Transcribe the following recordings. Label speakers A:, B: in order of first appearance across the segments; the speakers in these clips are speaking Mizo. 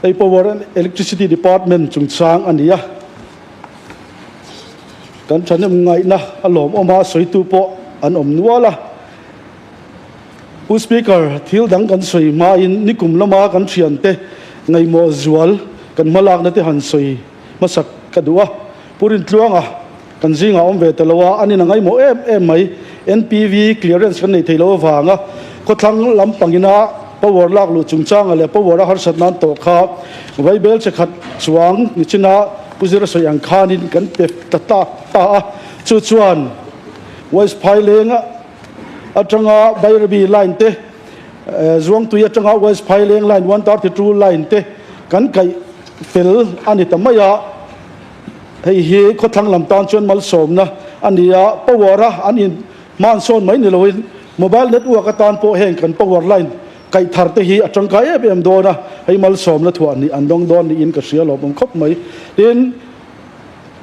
A: Hei Power and Electricity Department chungchang a ni a, kan thahnem ngaihna a lawmawm a, sawitu pawh an awm nual a. Pu Speaker, thil dang kan sawi hmain nikum lama kan thiante ngaihmawh zual kan hmalakna te han sawi hmasak ka duh a. Pu Rintluanga kan zingah awm ve ta lo a, a nin a ngaihmawh em em mai. NPV clearance kan nei thei lo avanga khawthlang lampangina power lak luh chungchanga leh power a harsat nan tawh kha vaibel che khat chuang nichina Pu Zira sawi ang khanin kan pe ta ta a. Chu chuan West Phaileng atanga Bairabi line te, Zuangtui atanga West Phaileng line 132 line te kan kaih fel a ni ta mai a. Hei hi khawthlang lam tan chuan malsawmna a ni a, power a an in hmansawn mai ni loin mobile network atan pawh heng kan power line kaih thar te hi a tangkai em em dawn a, hei malsawmna thuah nih an dawng dawn niin ka hria lawmawm khawp mai. Tin,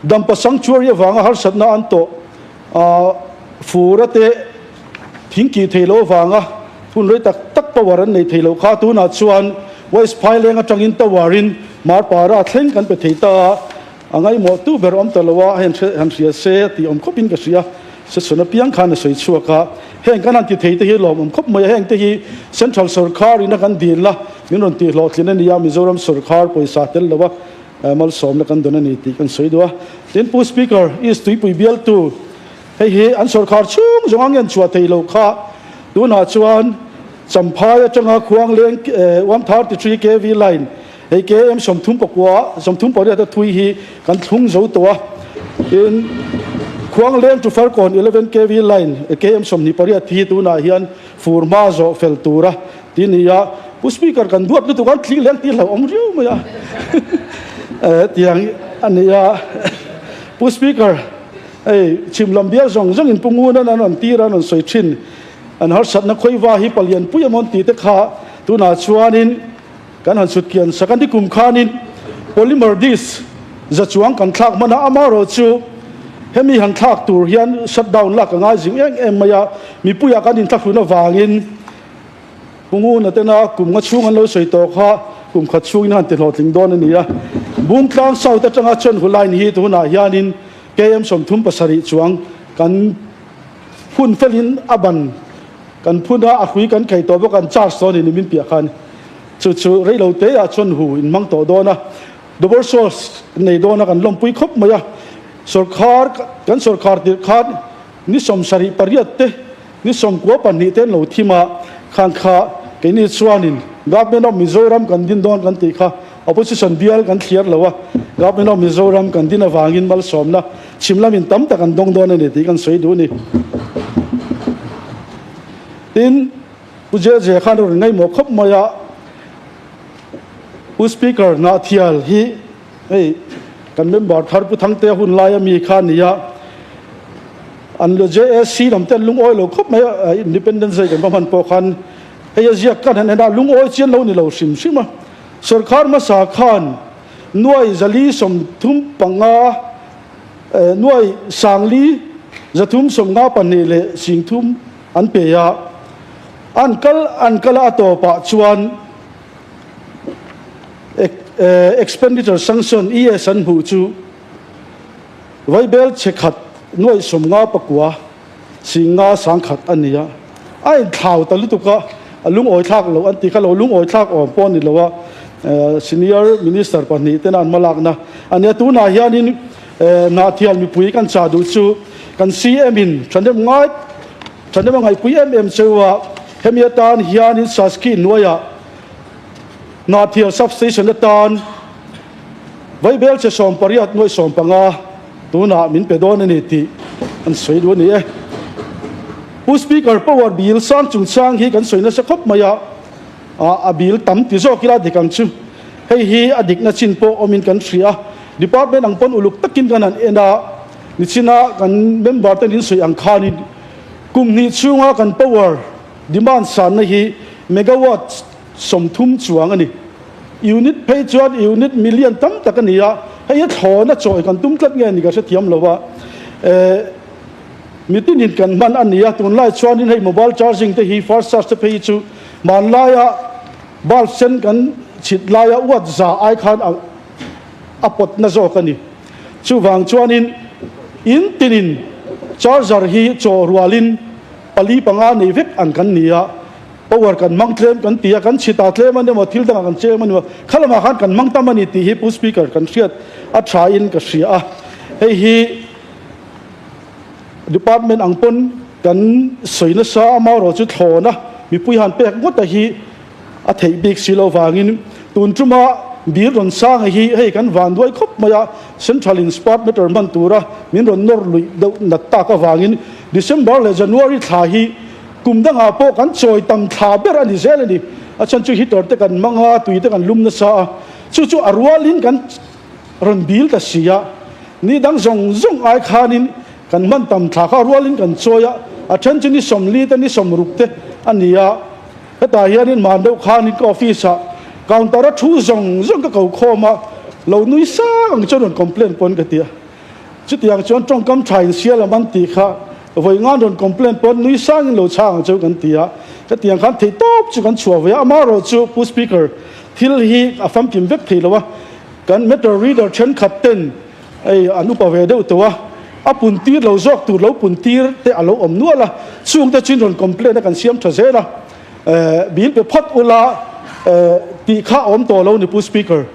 A: Dampa Sanctuary avanga harsatna an tawh a, fur ate thing kih thei loh avanga hun rei tak tak power an nei thei loh kha tunah chuan West Phaileng atangin tower in Marpara thleng kan pe thei ta a, a ngaihmawh tu ber awm ta lo a, heng han hria se tih awm khawpin ka hria. Session apiang khan a sawi chhuak a, heng kan han ti thei te hi lawmawm khawp mai a, heng te hi Central Sawrkhar in a kan dil a, min rawn tih hlawhtlin a ni a, Mizoram Sawrkhar pawisa tel lo a, Malsawmna kan dawn a ni tih kan sawi duh a. Tin, Pu Speaker, East Tuipui bialtu hei hi an sawrkhar chhung zawng a ngen chhuah thei lo kha tunah chuan Champhai atanga Khuangleng 133 kv line hei KM 39 38 a thui hi kan thlung zo tawh a. Tin, Khuangleng to Farkawn 11 kv line KM 28 hi tunah hian fur hma zawh fel tura Ti nia, Pu Speaker kan duat lutuk an tling leng tih hlauhawm riau mai a. Tiang a nia, Pu Speaker, hei chhim lam bial zawng zawng in Pu Ngunan an rawn tir a, an rawn sawi thin. An harsatna khawiva hi palian pui amawn tih te kha tunah chuanin kan han chhut kian sak a. Nikum khanin polymer disc za chuang kan thlak hman a, amaherawh chu hemi han thlak tur hian shutdown lak a ngai zing em em mai a, mipuiah kan inthlahrun avangin Punguna tena kum nga chhung an lo sawi tawh kha kum khat chhungin han ti hlawhtling dawn a ni a. Bungtlang South atanga Chawlhnu line hi tunah hianin KM 37 chuang kan phun felin a ban kan phun a, a hrui kan khei tawh bawk a, an charge dawn a ni min piah khan. Chu chu reilo teah Chawlhnu in hmang tawh dawn a, double source nei dawn a kan lawmpui khawp mai a. Sawrkhar kan sawrkhar tirh khan ni 78 te Ni 92 te an lo thim a, khan kha keini chuanin Government of Mizoram kan din dawn kan tih kha Opposition bial kan thliar lo a, Government of Mizoram kan din avangin malsawmna chhim lamin tam tak an dawng dawn a ni tih kan sawi duh a ni. Tin, Pu JJ khan a rawn ngaihmawh khawp mai a, Pu Speaker Hnahthial hi Hei kan member thar Pu Thangtea hun laia mi kha a ni a, an lo JAC lam te an lungawi lo khawp mai a, Independence Day kan va hman pawh khan hei a ziak kan han en a, lungawi chian lo ni lo hrim hrim a. Sawrkhar hmasa khan nuai 435, nuai sangli 352 leh 30 an pe a, an kal an kal a, a tawpah chuan Expenditure Sanction, ES, an hmuh chu vaibel chhe khat nuaih 59 singa sangkhat a ni a, a inthlau ta lutuk a, a lungawi thlak loh an ti kha lo lungawi thlak awm pawh a ni lo a, Senior Minister pahnih tena an hmalakna a nia. Tunah hianin Hnahthial mipui kan chah duh chu kan CM in thahnem ngai thahnem a ngaihpui em em cheu a, hemi atan hianin Saski hnuaiah Hnahthial Substation atan vaibel che 18 nuaih 15 tunah min pe dawn a ni tih an sawi duh a ni e. Pu Speaker, power bill sang chungchang hi kan sawi nasa khawp mai a, a bill tam ti zawk ila dik ang chu. Hei hi a dikna chin pawh awmin kan hria a, department ang pawn uluk takin kan han en a, nichina kan member ten in sawi ang khanin kum hnih chhunga kan power Demand sanna hi megawatt 30 chuang a ni. Unit phei chuan unit million tam tak a ni a, hei a thlawna chawi kan tum tlat nge ni ka hrethiam lo a. Mitinin kan hman a ni a, tunlai chuanin hei mobile charging te hi fast charge te phei hi chu hmanlaia bulb sen kan. chhit laia uat za ai khan a a pawt na zawk a ni. Chuvang chuanin in tinin charger hi chaw rualin pali panga nei vek ang kan ni a, power kan hmang tlem kan ti a, kan chhita tlem a ni maw, thil dangah kan chem a ni maw, kha lamah khan kan hmang tam a ni tih hi Pu Speaker kan hriat a thain ka hria a. Hei hi Department ang pawn kan sawi nasa a, amaherawhchu thlawna mipui han pek ngawt a hi a theih bik si lo vangin tun tuma bir rawn sanga hi hei kan van duai khawp mai a, Central in smart meter hman tura min rawn nawr luih deuh nat tak avangin December leh January thla hi kum dangah pawh kan chawi tam thla ber a ni zel a ni. A chhan chu heater te kan hmang a, tui te kan lum nasa a, chu chu a rualin kan rawn bil ta si a, ni dang zawng zawng ai khanin kan hman tam thla kha a rualin kan chawi a, a then chu ni 40 te ni 60 te a ni a. Hetah hianin man deuh khanin ka office ah counter a thu zawng zawng ka ko khawm a, lo nui sang ang chuan rawn complain pawn ka ti a. Chutiang chuan tawngkam tha in sial am an tih kha vawi ngan rawn complain pawn nui sangin lo chhang ang chu kan ti a. Hetiang khan theih tawp chu kan chhuah ve a, amaherawh chu Pu Speaker thil hi a famkim vek thei lo a, kan meter reader thenkhat ten Hei an upa ve deuh tawh a, a pun tir lo zawk tur lo pun tir te a lo awm nual a, chungte chuin rawn complain a kan siam tha zel a, bill pe phawt ula tih kha a awm tawh lo ni Pu Speaker.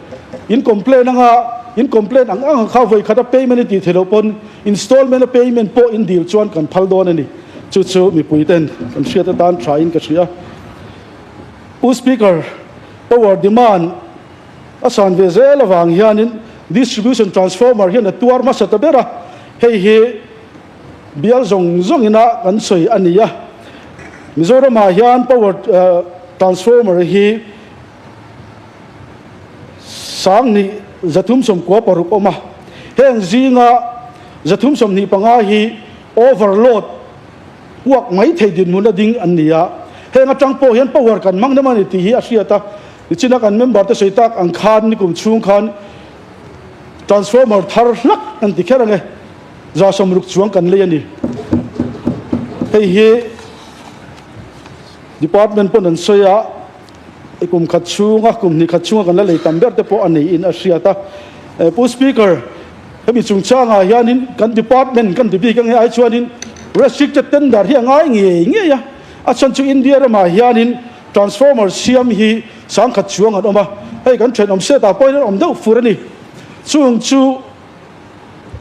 A: In complain anga in complain ang ang kha vawi khat a payment i tih theih loh pawn installment a payment pawh in dil chuan kan phal dawn a ni. Chu chu mipui ten kan hriat atan tha in ka hria. Pu Speaker, power demand A san ve zel avang hianin distribution transformer hian a tuar hmasa ta ber a, hei hi bial zawng zawng ina kan sawi a ni a. Mizoramah hian power transformer hi 10 396 awm a, heng zinga 325 hi overload uak mai thei dinhmun a ding an ni a, heng atang pawh hian power kan hmang nem a ni tih hi a hriat a. Nichina kan member te sawi tak ang khan nikum chhung khan transformer thar hlak an ti kher ange, 160 chuang kan lei a ni. Hei hi department pawn an sawi a, kum khat chhunga kum hnih khat chhunga kan la lei tam ber te pawh a neiin a hriat a. Pu Speaker, hemi chungchangah hianin kan department kan ti bik ange ai chuanin restricted tender hi a ngai ngei ngei a, a chhan chu India ramah hianin Transformer siam hi 10,000 chuang an awm a, hei kan thenawm set ah pawhin an awm deuh fur a ni. Chung chu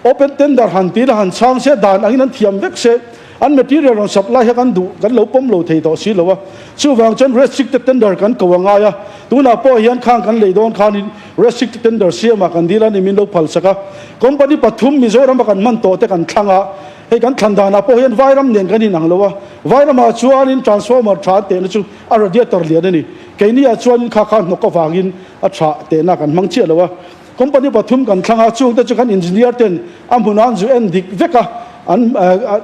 A: open tender han tiin a han chhang se, dan angin an thiam vek se, an material rawn supply hi kan duh kan lo pawm lo thei tawh si lo a. Chuvang chuan restricted tender kan ko a ngai a, tunah pawh hian khang kan lei dawn khanin restricted tender siamah kan dil a ni min lo phalsak a. Company pathum Mizoram a kan hman tawh te kan thlang a, Hei kan thlan danah pawh hian Vairam nen kan inang lo a, Vairamah chuanin transformer tha an tehna chu a radiator lian a ni. Keiniah chuanin kha kha hnawk avangin a tha tehna kan hmang chiah lo a. Company pathum kan thlang a, chungte chu kan engineer ten a hmunah an zu en dik vek a, an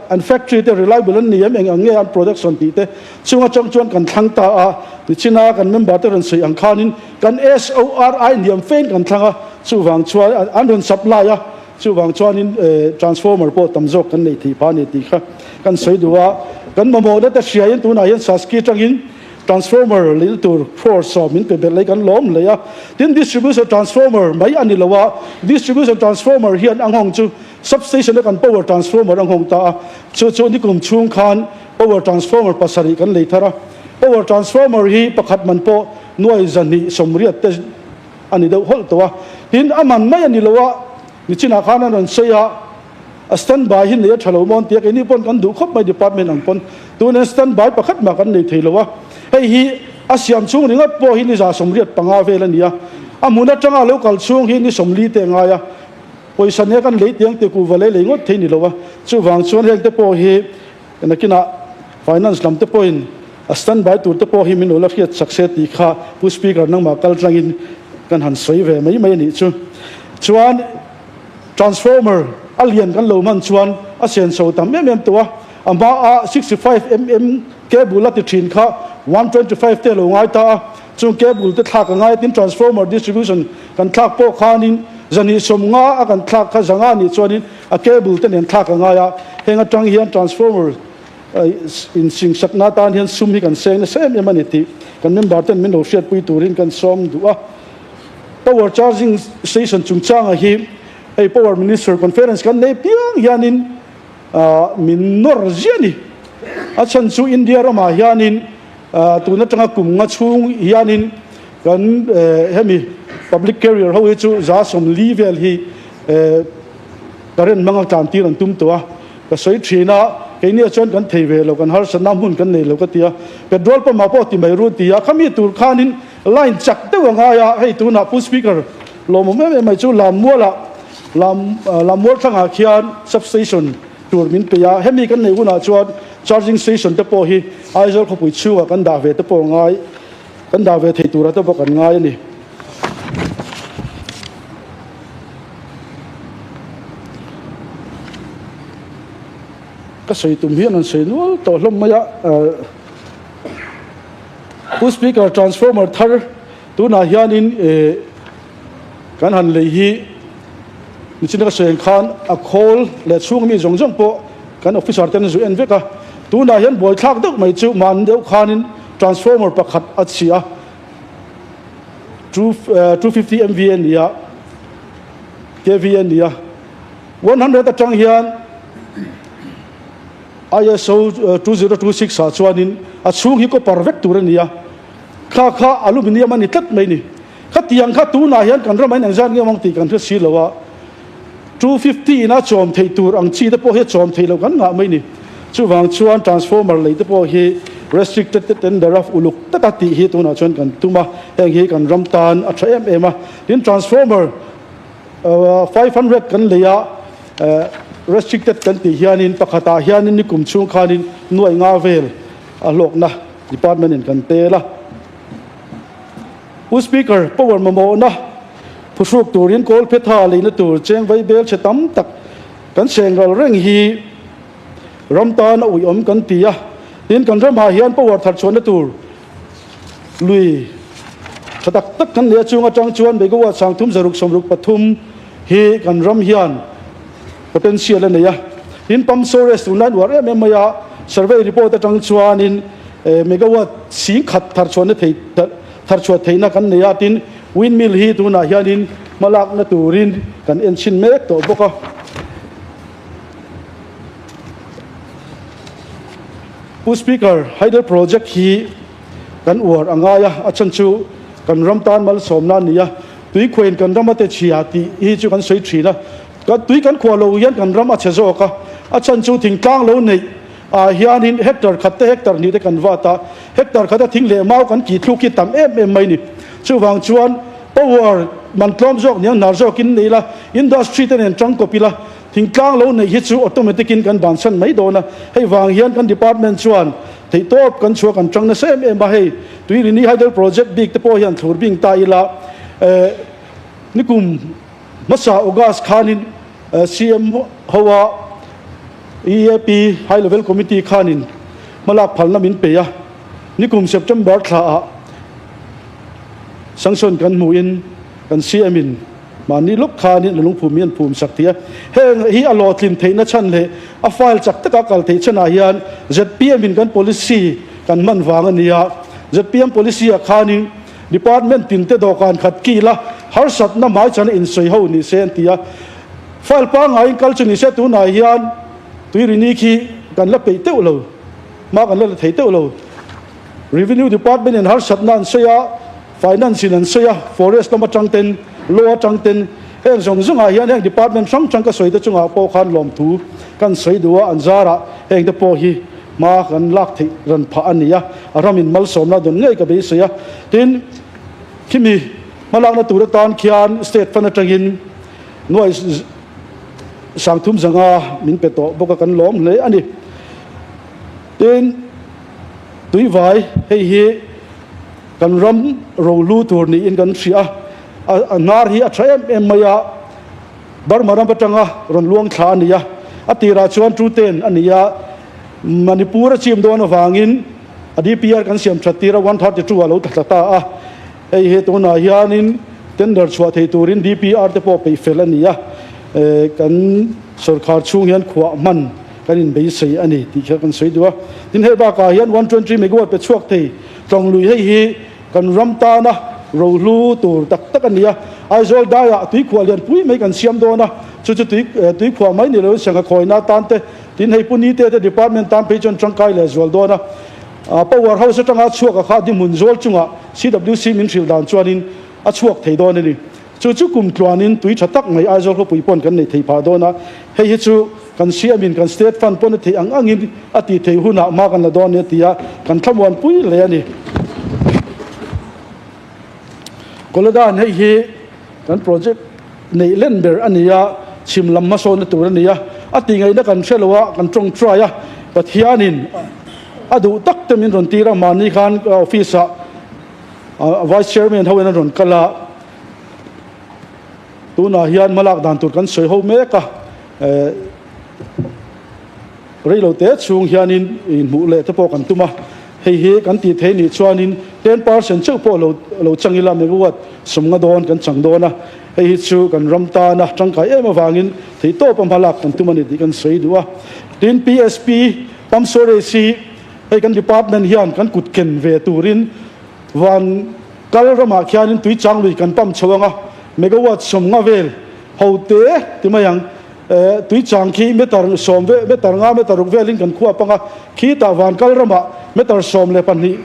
A: an factory te reliable an ni em, eng ang nge an production tih te chung atang chuan kan thlang ta a. Nichina kan member te rawn sawi ang khanin kan SORI hniam fein kan thlang a, chuvang chuan an rawn supply a. Chuvang chuanin transformer pawh tam zawk kan neih theih phah a ni tih kha kan sawi duh a. Kan mamawhna te hriain tunah hian Saski atangin transformer lil tur crore 10 min pe belh lei kan lawm hle a. Tin, distribution transformer mai a ni lo a, distribution transformer hian a nghawng chu substation a kan power transformer a nghawng ta a. Chu chu nikum chhung khan power transformer 7 kan lei thar a. Power transformer hi pakhat man pawh nuai 280 te a ni deuh hawlh tawh a, tin a man mai a ni lo a, nichinah khan an rawn sawi a, a stand by hi nei a tha lo maw an ti a, keini pawn kan duh khawp mai department ang pawn, tunah stand by pakhat mah kan nei thei lo a, hei hi a siam chhung ringawt pawh hi ni 85 vel a ni a, a hmun atanga a lo kal chhung hi ni 40 te a ngai a, pawisa nia kan lei tiang te kuhva lei lei ngawt thei ni lo a, chuvang chuan heng te pawh hi Nakinah Finance lam te pawhin a stand by tur te pawh hi min lo la hriat sak se tih kha Pu Speaker nangmah kal tlangin kan han sawi ve mai mai a nih chu. Chuan transformer a lian kan lo hman chuan a senso tam em em tawh a, a hmaa 65 mm cable a ti thin kha 125 te a lo ngai ta a, chung cable te thlak a ngai a, tin transformer distribution kan thlak pawh khanin 250 a kan thlak kha 500 nih chuanin A cable te nen thlak a ngai a, heng atang hian transformer in singsakna atan hian sum hi kan seng nasa em em a ni tih Kan member ten min lo hriatpui turin kan sawm duh a. Power charging station chungchanga hi hei Power Minister conference kan nei piang hianin min nawr ziah a ni. A chhan chu India ramah hianin tun atanga kum nga chhung hianin kan hemi public carrier ho hi chu 140 vel hi current hmanga tlan tir an tum tawh a. Ka sawi thin a, keini ah chuan kan thei ve lo, kan harsatna hmun kan nei lo ka ti a. Petrol pump ah pawh ti mai ru ti a, khami tur khanin line chak deuh a ngai a, hei tunah Pu Speaker lawmawm em em mai chu Lammualah Lam Lammual thlangah khian substation tur min pe a, hemi kan neih hunah chuan charging station te pawh hi Aizawl khawpui chhungah kan dah ve te pawh ngai, kan dah ve thei tura te pawh kan ngai a ni. Ka sawi tum hian an sawi nual tawh hlawm mai a, Pu Speaker transformer thar tunah hianin kan han lei hi nichina ka sawi ang khan a khawl leh chhung mi zawng zawng pawh kan officer ten zu en vek a, tunah hian buaithlak deuh mai chu mahni deuh khanin transformer pakhat a chhia a. 250 MV a ni a, KV a ni a, 100 atang hian ISO 2026 ah chuanin a chhung hi copper vek tur a ni a, kha kha aluminium a ni tlat mai ni. Khatiang kha tunah hian kan ramah hian engzat nge awm ang tih kan hre si lo a, 250 in a chawm theih tur ang chi te pawh hi a chawm theih loh kan ngah mai ni. Chuvang chuan transformer lei te pawh hi restricted te tender a uluk taka tih hi tunah chuan kan tum a, heng hi kan ram tan a tha em em a. Tin transformer 500 kan lei a, restricted kan tih hianin pakhatah hianin nikum chhung khanin nuai nga vel a hlawkna department in kan tel a. Pu Speaker, power mamawhna phuhruk turin Kawlphetha leina tur cheng vai bel chhe tam tak kan seng ral reng hi ram tan a uiawm kan ti a. Tin, kan ramah hian power thar chhuahna tur lui tha tak tak kan nei a, chung atang chuan megawatt 3663 hi kan ram hian potential a nei a. Tin, pump storage tunlai nuar em em mai a, survey report atang chuanin megawatt 10,000 thar chhuahna thei thar chhuah theihna kan nei a, tin windmill hi tunah hianin hmalakna turin kan en chhin mek tawh bawk a. Pu Speaker, hydel project hi kan uar a ngai a, a chhan chu kan ram tan malsawmna a ni a, tui khuain kan ram a te chhia tih hi chu kan sawi thin a, tui kan khuah lo hian kan ram a chhe zawk a, a chhan chu thingtlang lo neih ah hianin hectare khat te hectare hnih te kan vat a, hectare khata thing leh mau kan kih thluk hi tam em em mai ni. Chuvang chuan power man tlawm zawk niang hnar zawkin nei ila, industry te nen tangkawp ila, thingtlang lo neih hi chu automatic in kan bansan mai dawn a. Hei vang hian kan department chuan theihtawp kan chhuah kan tang nasa em em a, hei Tuirini Hydel Project bik te pawh hian thlur bing ta ila, eh nikum Hmasa August khanin CM hoa EAP High Level Committee khanin hmalak phalna min pe a, nikum September thlaah sanction kan hmuhin kan CM in mahni lawk khanin a lungphum hi an phum sak thei a. Heng hi a hlawhtlin theihna chhan leh a file chak taka kal theih chhanah hian zpm in kan policy kan hman vang a ni a, zpm policy ah khanin Department tin te dawhkan khat kil a, harsatna hmaichhan a insawi ho ni se an ti a. File pangaiin kal chu ni se tunah hian Tuirini khi kan la peih teuh lo, hma kan la la thei teuh lo. Revenue Department in harsatna an sawi a, Finance in an sawi a, Forest lam atang ten, Law atang ten, heng zawng zawngah hian heng department hrang hrang ka sawi te chungah pawh khan lawmthu kan sawi duh a, an zarah heng te pawh hi Hma kan lak theih ran phah a ni a, a ramin malsawmna dawn ngei ka beisei a. Tin, khimi hmalakna tur atan khian state fund atangin nuai 30 zanga min pe tawh bawk a, kan lawm hle a ni. Tin, tuivai hei hi kan ram rohlu tur niin kan hria a, a hnar hi a tha em em mai a, Burma ram atanga rawn luang thla a ni a, a tirah chuan Truten a ni a, Manipur a chim dawn avangin a DPR kan siam that tir a, 132 a lo tla thla ta a, hei hi tunah hianin tender chhuah thei turin DPR te pawh peih fel a ni a, kan sorkar chhung hian khuah hman kan inbeisei a ni tih kha kan sawi duh a. Tin, hei bakah hian 120 megawatt pe chhuak thei. Tlawng lui hei hi kan ram tana rohlu tur tak tak a ni a, Aizawl daiah tuikhuah lianpui mai kan siam dawn a, chu chu tui tuikhuah mai ni loin sangha khawina atan te, tin hei Pu Nite te department tan phei chuan tangkai leh zual dawn a. Power house atanga chhuak a kha dinhmun zawl chungah CWC min hrilh dan chuanin a chhuak thei dawn a ni. Chu chu kum tluanin tui tha tak mai Aizawl khawpui pawn kan nei thei phah dawn a, hei hi chu kan siamin kan state fund pawn a theih ang angin a tih theih hunah hma kan la dawn nia tia kan thlamuan pui hle a ni. Kawladan hei hi kan project neih len ber a ni a, chhim lam hmasawnna tur a ni a, a tih ngaihna kan hre lo a, kan tawngtai a, Pathianin a duh tak te min rawn tir a, mahni khan office ah Vice Chairman ho in an rawn kal a, tunah hian hmalak dan tur kan sawi ho mek a, reilo te chhung hianin inhmuh leh te pawh kan tum a, hei hi kan tih theih nih chuanin 10% chauh pawh lo lo chang ila megawatt sawmnga dawn kan chang dawn a, hei hi chu kan ram tana tangkai em avangin theihtawp a hmalak kan tum a ni tih kan sawi duh a. Tin, PSP Pump Storage hi Hei kan department hian kan kut ken ve turin van kal ramah khianin tui chang lui kan pump chho ang a, megawatt 50 vel ho te ti mai ang. Tui chang khi meter sawm ve meter nga meter ruk velin kan khuap ang a, khitah van kal ramah meter 12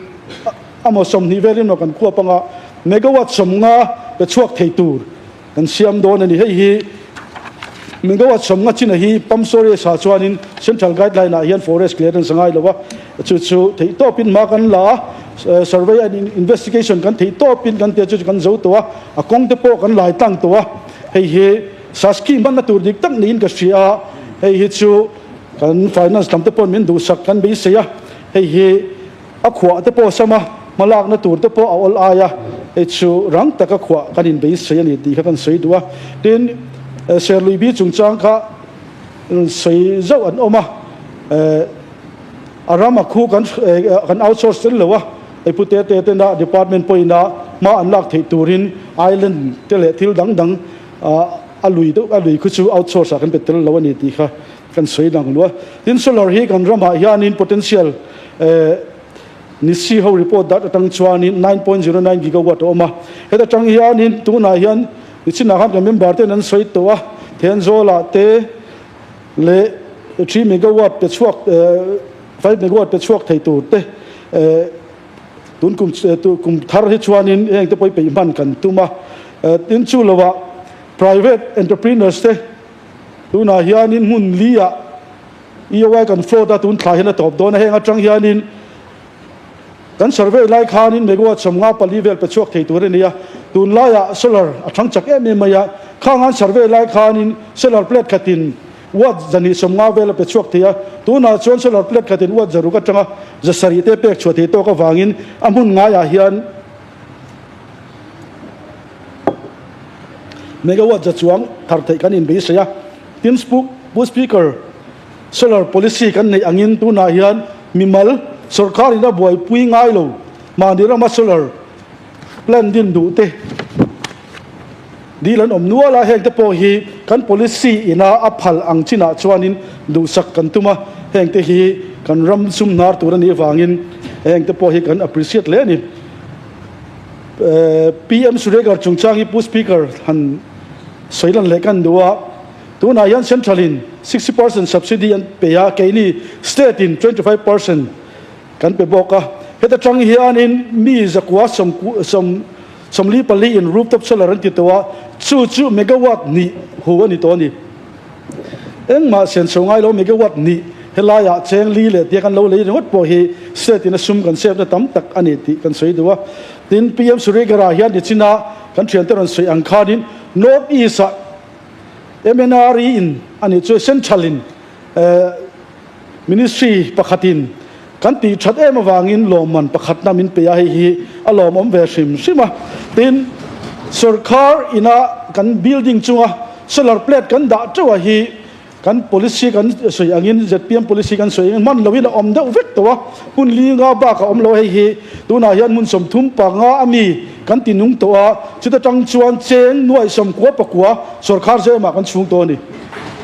A: amaw 20 velin maw kan khuap ang a, megawatt 50 pe chhuak thei tur Kan siam dawn a ni. Hei hi Mingo-a chawmnga china hi Pump Storage ah chuanin Central Guideline ah hian Forest Clearance a ngai lo a, chu chu theih tawpin hma kan la a, Survey and Investigation kan theih tawpin kan tia chu chu kan zo tawh a, a kawng te pawh kan lai tlang tawh a, hei hi Saski hmanna tur dik tak niin ka hria a, hei hi chu kan Finance lam te pawhin min duhsak kan beisei a, hei hi A khuah te pawh a sam a, hmalakna tur te pawh a awl ai a, hei chu rang taka khuah kan inbeisei a ni tih kha kan sawi duh a. Tin, Serlui bi chungchang kha sawi zauh an awm a, a ram a khu kan kan outsource tel lo a, hei Pu Tete tena department pawhin a hma an lak theih turin island te leh thil dang dang a lui deuh a lui khu chu outsource ah kan pe tel lo a ni tih kha Kan sawi dang luah. Tin solar hi kan ramah hianin potential Nisi ho report dat atang chuanin 9.09 gigawatt a awm a. Heta tang hianin tunah hian nichinah khan kan member ten an sawi tawh a, Thenzawl-ah te leh 3 megawatt pe chhuak 5 megawatt pe chhuak thei tur te tun kum kum thar hi chuanin heng te pawh hi peih hman kan tum a. Tin chu lovah private entrepreneurs te Tunah hianin hmun li-ah EOI kan float a, tun thla hian a tawp dawn a, heng atang hianin kan survey lai khanin megawatt 54 vel pe chhuak thei tur a ni a, tunlaiah solar a thang chak em em mai a, khang an survey lai khanin solar plate khatin watt 250 vel a pe chhuak thei a, tunah chuan solar plate khatin watt 600 atanga 700 te pek chhuah thei tawk avangin a hmun ngaiah hian Megawatt za chuang thar theih kan inbeisei a, tin Pu Speaker, Solar Policy kan neih angin tunah hian mimal sawrkar in a buaipui ngai lo, mahni rama solar plant din duh te dil an awm nual a, heng te pawh hi kan policy ina a phal ang chinah chuanin duhsak kan tum a, heng te hi kan ram sum hnar tur a nih avangin heng te pawh hi kan appreciate hle a ni. PM Surekar chungchang hi Pu Speaker han sawi lan leh kan duh a, tunah hian Central in 60% subsidy an pe a, keini State in 25% kan pe bawk a, heta tang hianin mi zakua 44 in rooftop solar an ti tawh a, chu chu megawatt hnih hu a ni tawh a ni. Engmah senso ngai lo megawatt hnih helaiah cheng li leh tia kan lo lei ringawt pawh hi state in a sum kan save na tam tak a ni tih kan sawi duh a. Tin, PM Surigara hian nichina kan thiante rawn sawi ang khanin North East ah MNRE in a nih chu Central in Ministry pakhatin kan tih that em avangin lawmman pakhatna min pe a, hei hi a lawmawm ve hrim hrim a. Tin, sorkar ina kan building chunga solar plate kan dah teuh a hi kan policy kan sawi angin zpm policy kan sawi angin hman loin a awm deuh vek tawh a, hmun li nga bak a awm lo a, hei hi tunah hian hmun 35 a mi kan ti nung tawh a, chuta tang chuan cheng nuaih 99 sorkar zemah kan chhung tawh a ni.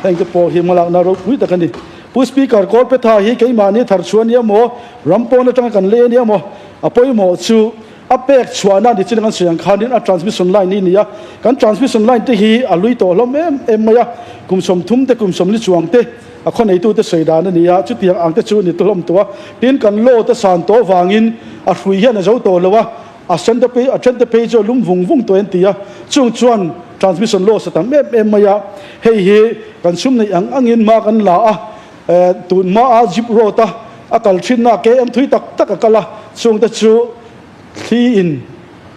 A: Heng te pawh hi hmalakna ropui tak a ni. Pu Speaker, Kawlphetha hi keimahni thar chhuah a ni emaw, ram pawn atanga kan lei a ni emaw, A pawimawh chu a pek chhuahna ni chin kan sawi ang khanin a transmission line hi a ni a. Kan transmission line te hi a lui tawh hlawm em em mai a, kum 30 te kum 40 chuang te a khaw neitute sawi dan a ni a, chutiang ang te chu ni hlawm tawh a. Tin, kan load a san tawh avangin a hrui hian a zo tawh lo a, a then te phei a then te phei chu a lum vung vung tawh en ti a, chung chuan transmission loss a tam em em mai a. Hei hi kan sum neih ang angin hma kan la a, tun hmaa jeep road a a kal thinna KM thui tak tak a kal a, chungte chu thli in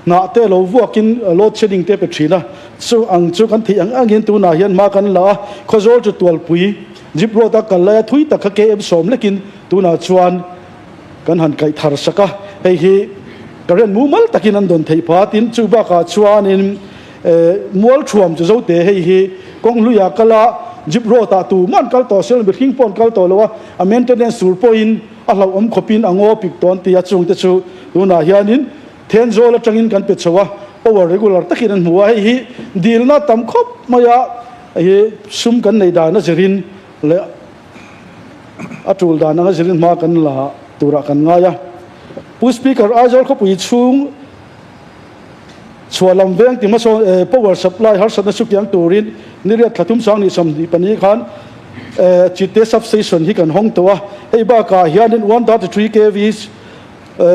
A: hnah te lo vuakin load shedding te pe thin a, chu ang chu kan theih ang angin tunah hian hma kan la a, Khawzawl chu Tualpui jeep road a kal lai a thui tak kha KM 10 lekin tunah chuan kan han kaih thar sak a, hei hi current mumal takin an dawn theih phah tin chu bakah chuanin mual thuam chu zote hei hi kawng hluiah kal a jeep road ah tuman kal tawh sel mihring pawh an kal tawh lo a, a maintenance tur pawhin a hlauhawm khawpin a ngaw pik tawn tih a chungte chu tunah hianin Thenzawl atangin kan pe chho a, power regular takin an hmu a, hei hi dilna tam khawp mai a, hei hi sum kan nei dan a zirin leh a tul dan anga zirin hma kan la turah kan ngai a. Pu Speaker, Aizawl khawpui chhung chhuah lam veng ti hmasawn power supply harsatna chu kiang turin niriat thla thum sang ni 24 khan Chite Substation hi kan hawng tawh a. Hei bakah hianin 133 kV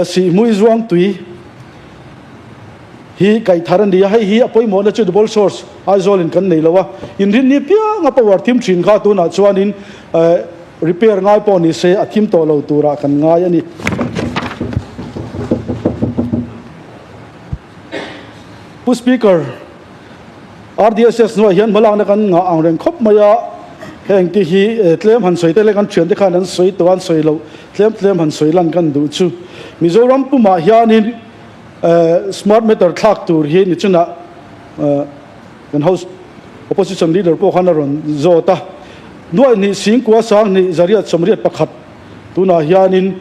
A: Sihhmui zuang tui hi kaih thar a ni a, hei hi a pawimawhna chu double source Aizawlin kan nei lo a, inrinni pianga power thim thin kha tunah chuanin repair ngai pawh ni se a thim tawh lo turah kan ngai a ni. Pu Speaker, RDSS hnuaiah hian hmalakna kan ngah ang reng khawp mai a, heng te hi tlem han sawi te leh kan thiante khan an sawi tawh a, an sawi loh tlem tlem han sawi lan kan duh chu. Mizoram pumah hianin smart meter thlak tur hi nichunah kan house opposition leader pawh khan a rawn zawt a, nuaih hnih singkua sanghnih zariat 81 tunah hianin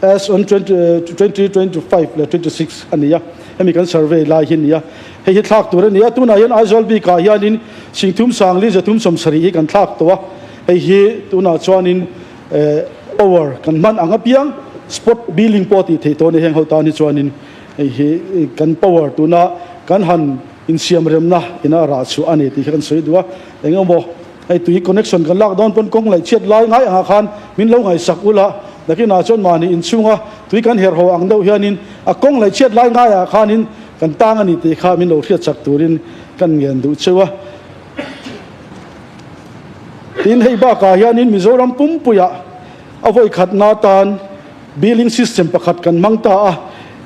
A: As on 2025 leh 26 a ni a, hemi kan survey lai hi a ni a, hei hi thlak tur a ni a, tunah hian Aizawl bikah hianin Singthum Sangli Zathum 70 hi kan thlak tawh a, hei hi tunah chuanin power kan hman ang apiang spot billing pawh tih theih tawh a ni, heng ho tan hi chuanin hei hi kan power tuna kan han insiam remna ina rah chhuah a ni tih kha kan sawi duh a, eng emaw. Hei tui connection kan lak dawn pawn kawng laih chhiat lai ngai angah khan min lo ngaihsak ula, nakinah chuan mahni inchhunga tui kan herh haw ang deuh hianin a kawng laih chhiat lai ngaiah khanin kan tang a ni tih kha min lo hriatchak turin kan ngen duh cheu a. Tin, hei bakah hianin Mizoram pumpuiah a vawikhatna atan billing system pakhat kan hmang ta a,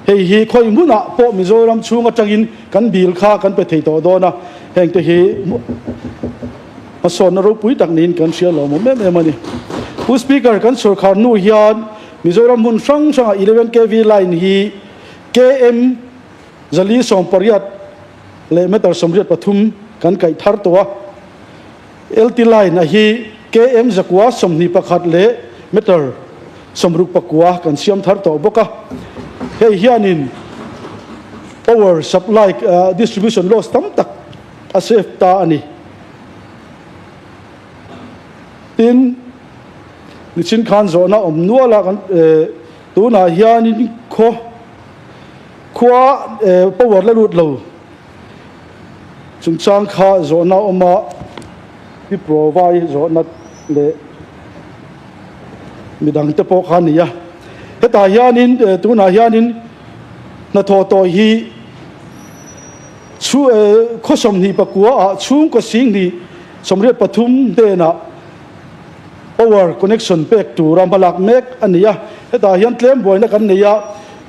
A: hei hi khawi hmunah pawh Mizoram chhung atangin kan bill kha kan pe thei tawh dawn a, hengte hi hmasawnna ropui tak niin kan hria lawmawm em em a ni. Pu Speaker, kan sorkar hnu hian Mizoram hmun hrang hrangah 11 kv line hi KM 418 leh meter 83 kan kaih thar tawh a, LT line a hi KM 921 leh meter 69 kan siam thar tawh bawk a. Hei hianin power supply distribution loss tam tak a save ta a ni. Tin, nichin khan zawhna awm nual a kan tunah hianin khaw khua power la lut lo. Chungchang kha zawhna awm a, pi provai zawhna leh midang te pawh kha a ni a. Hetah hianin tunah hianin hnathawh tawh hi khaw 29 ah chhungkaw 1083 hnenah power connection pek tura hmalak mek a ni a. Hetah hian tlem buaina kan nei a,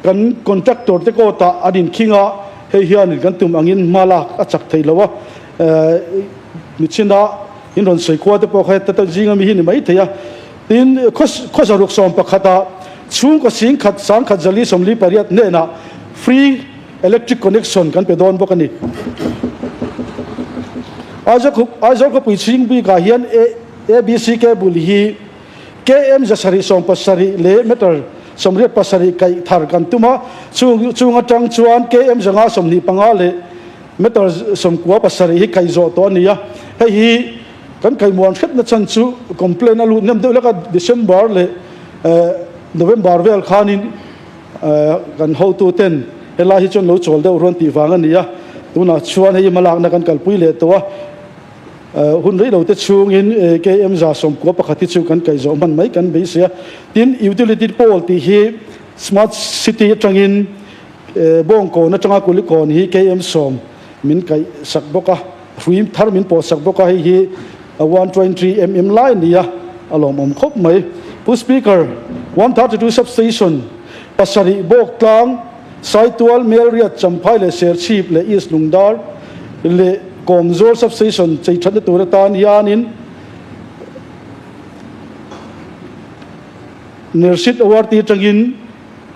A: kan contractor te kawtah an inkhing a, hei hianin kan tum angin hma lak a chak thei lo a, michina in rawn sawi khua te pawh kha heta zinga mi hi ni mai thei a. Tin, khaw zaruk 11 ah chhungkaw 10,000 1,148 hnenah free electric connection kan pe dawn bawk a ni. Aizawl khawpui chhing bikah hian ABC cable hi KM 770 leh meter 87 kaih thar kan tum a, chung atang chuan KM 525 leh meter 97 hi kaih zawh tawh a ni a. Hei hi kan kaihmuan hretna chan chu complaint a lut hnem deuh lek a, December leh November vel khanin. Kan hotuten helai hi chuan lo chawl deuh ruan tih vang a ni a, tunah chuan hei hmalakna kan kalpui leh tawh a, hun rei lo te chhungin KM 111 hi chu kan kaihzawh hman mai kan beisei a. Tin, utility pole tih hi Smart City atangin Bawngkawn atanga Kulikawn hi KM 10 min kaihsak bawk a, hrui thar min pawhsak bawk a, hei hi 123 mm lai a ni a, a lawmawm khawp mai. Pu Speaker, 132 Substation pasarih Bawktlang, Saitual, Melriat, Champhai leh Serchhip leh East Lungdar leh Kawmzawl Substation chei thatna tur atan hianin Nersit ORT atangin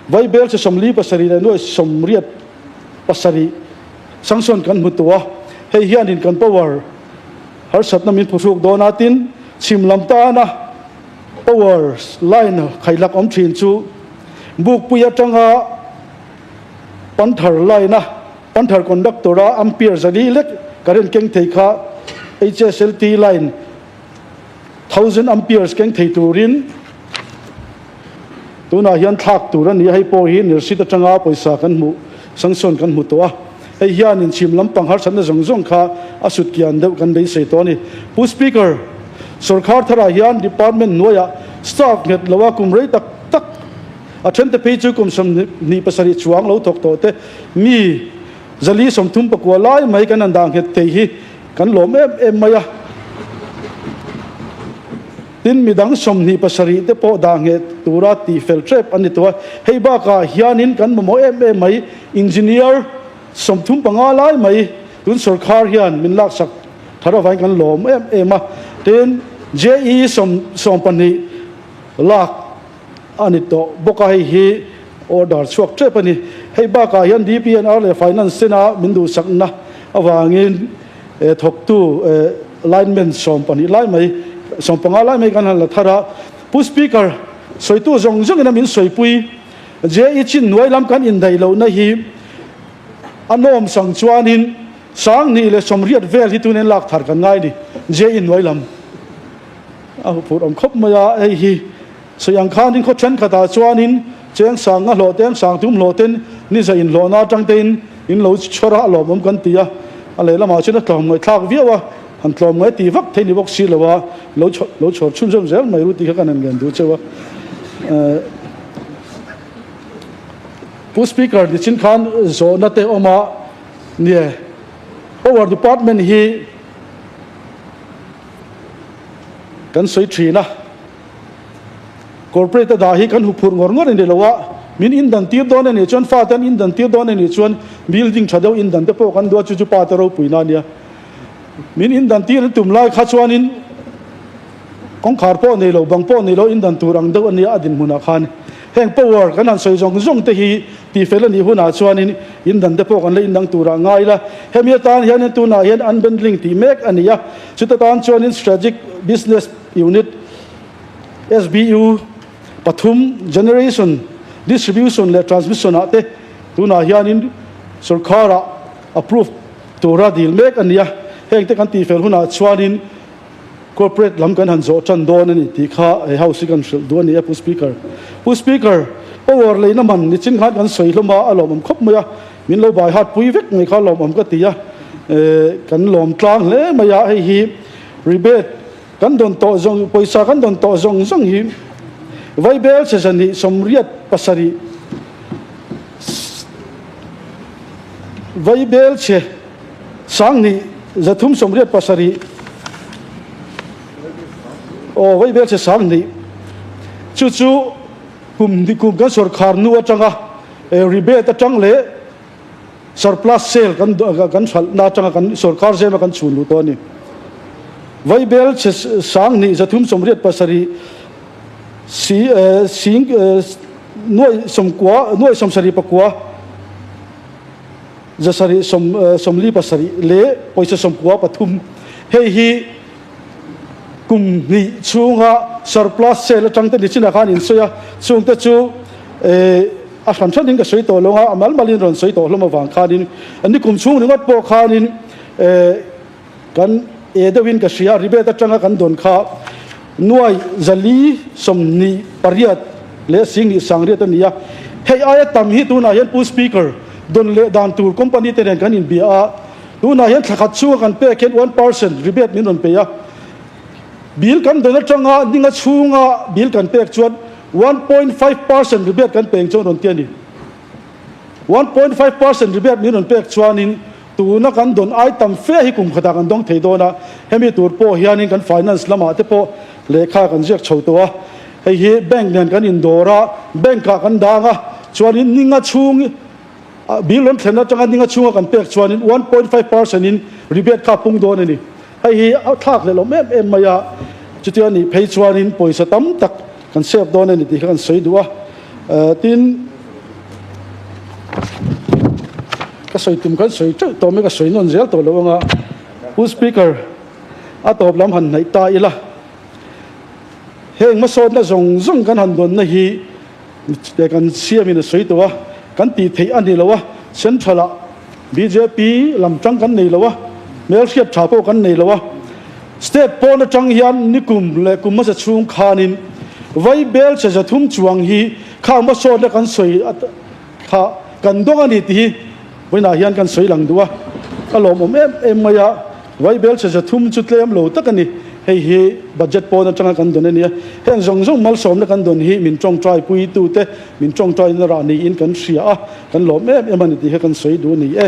A: Vaibel che 47 leh nuai 87 sanction kan hmu tawh a, hei hianin kan power harsatna min phuhruk dawn a, tin chhim lam tana power line khailak awm thin chu Bukpui atanga Panther line a Panther conductor a ampere 400 lek current keng thei kha HSLT line thousand amperes keng thei turin Tunah hian thlak tur a ni a, hei pawh hi Nirsit atanga pawisa kan hmuh, sanction kan hmu tawh a. Hei hianin chhim lampang harsatna zawng zawng kha a sut kian deuh kan beisei tawh a ni. Pu Speaker, sawrkhar tharah hian department hnuaiah staff nghet loa kum rei tak tak a thente phei chu kum 27 chuang lo thawk tawh te mi 439 lai mai kan han dah nghet thei hi kan lawm em em mai a. Tin, midang 27 te pawh dah ngheh tura tih fel tep an ni tawh a. Hei bakah hianin kan mamawh em em mai, engineer 35 lai mai tun sawrkhar hian min laksak thar avangin kan lawm em em a. Tin, JE 12 lak a ni tawh bawk a, hei hi order chhuak tep a ni. Hei bakah hian DPNR leh Finance tena min duhsakna avangin thawktu lineman 12 lai mai, 15 lai mai kan han la thar a. Pu Speaker, sawitu zawng zawngin a min sawipui, JE chin hnuai lam kan indaih lohna hi a nawm sang chuanin 2080 vel hi tunin lak thar kan ngai ni, JE hnuai lam a huphurh awm khawp mai a, hei hi sawi ang khanin khaw thenkhatah chuanin cheng sang nga hlawh te, sang tum hlawh ten ni za inhlawhna atang tein In lo chhawr a, a lawmawm kan ti a, a lehlamah chuan a tlawmngaih thlak viau a, han tlawmngaih ti vak thei ni bawk si lo a, lo lo chhawr chhunzawm zel mai ru tih kha kan han ngen duh cheu a. Pu Speaker, nichin khan zawhna te awm a, nie Power Department hi kan sawi thin a. Corporate a dah hi kan huphurh ngawr ngawr a ni lo a, min indan tir dawn a nih chuan fate an indan tir dawn a nih chuan building tha deuh indan te pawh kan duh a, chu chu pa te ropuina a nia. Min indan tir an tum lai kha chuanin kawngkhar pawh nei lo, bang pawh nei lo indan tur ang deuh a nia a dinhmunah khan. Heng power kan han sawi zawng zawng te hi tihfel a nih hunah chuanin indan te pawh kan la indang turah ngai ila. Hemi atan hianin tunah hian unbundling tih mek a ni a, chuta tan chuanin strategic business unit, SBU pathum Generation, Distribution leh Transmission ah te tunah hianin sorkharah approve tura dil mek a ni a, heng te kan tihfel hunah chuanin corporate lam kan han zawh tan dawn a ni tih kha he House hi kan hrilh duh a ni e Pu Speaker. Pu Speaker, power leina man nichin khan kan sawi hlawm a, a lawmawm khawp mai a, min lo bai hat pui vek mai kha lawmawm ka ti a, kan lawm tlang hle mai a, hei hi rebate Kan dawn tawh zawng, pawisa kan dawn tawh zawng zawng hi Vaibel che 187, Vaibel che 2387, aw Vaibel che 2000, chu chu kum kum kan sawrkhar hnu atanga rebate atang leh Surplus sale kan kan hralhna atanga kan sorkar zema kan chhun luh tawh a ni. Vaibel chhe 2387 si sing nuai sawmkua nuai 79 zasarih sawm 47 leh pawisa 93 hei hi kum hnih chhunga surplus sale atang te nichinah khan in sawi a, chungte chu a hran hranin ka sawi tawh lo a, a mal malin rawn sawi tawh hlawm avang khanin ni kum chhung ringawt pawh khanin kan e deuhin ka hria, rebate atanga kan dawn kha nuai 428 leh 10 8 a ni a. Hei aia tam hi tunah hian Pu Speaker dawn leh dan tur company te nen kan inbia a, tunah hian thla khat chhunga kan pek hian 1% rebate min rawn pe a. Bill kan dawn atanga ninga chhunga bill kan pek chuan 1.5% rebate kan peng chuan rawn ti a ni. 1.5% rebate min rawn pek chuanin tuna kan dawn ai tam fe hi kum khatah kan dawng thei dawn a, hemi tur pawh hianin kan finance lamah te pawh lehkha kan ziak chho tawh a, hei hi bank nen kan indawr a, bank ah kan dang a, chuanin ninga chhung bill rawn thlen atanga ninga chhunga kan pek chuanin 1.5% in rebate kha a pung dawn a ni. Hei hi a thlak hlelh awm em em mai a, chutia nih phei chuanin pawisa tam tak kan save dawn a ni tih kha kan sawi duh a. Tin, ka sawi tum khan sawi teuh tawh mai, ka sawi nawn zel tawh lo anga, Pu Speaker, a tawp lam han hnaih ta ila, heng hmasawnna zawng zawng kan han dawnna hi kan siamin a sawi tawh a, kan tih theih a ni lo a, Central-ah bjp lam tang kan nei lo a, hmelhriat tha pawh kan nei lo a, State pawn atang hian nikum leh kum hmasa chhung khanin Vaibel che 300 chuang hi kha hmasawnna kan sawi kha kan dawng a ni tih hi vawiinah hian kan sawi lang duh a, ka lawmawm em em mai a, Vaibel che 300 chu tlem lo tak a ni, hei hi budget pawn atanga kan dawn a nia, heng zawng zawng malsawmna kan dawn hi min tawngtai puitute min tawngtaina rah niin kan hria a, kan lawm em em a ni tih hi kan sawi duh a ni e.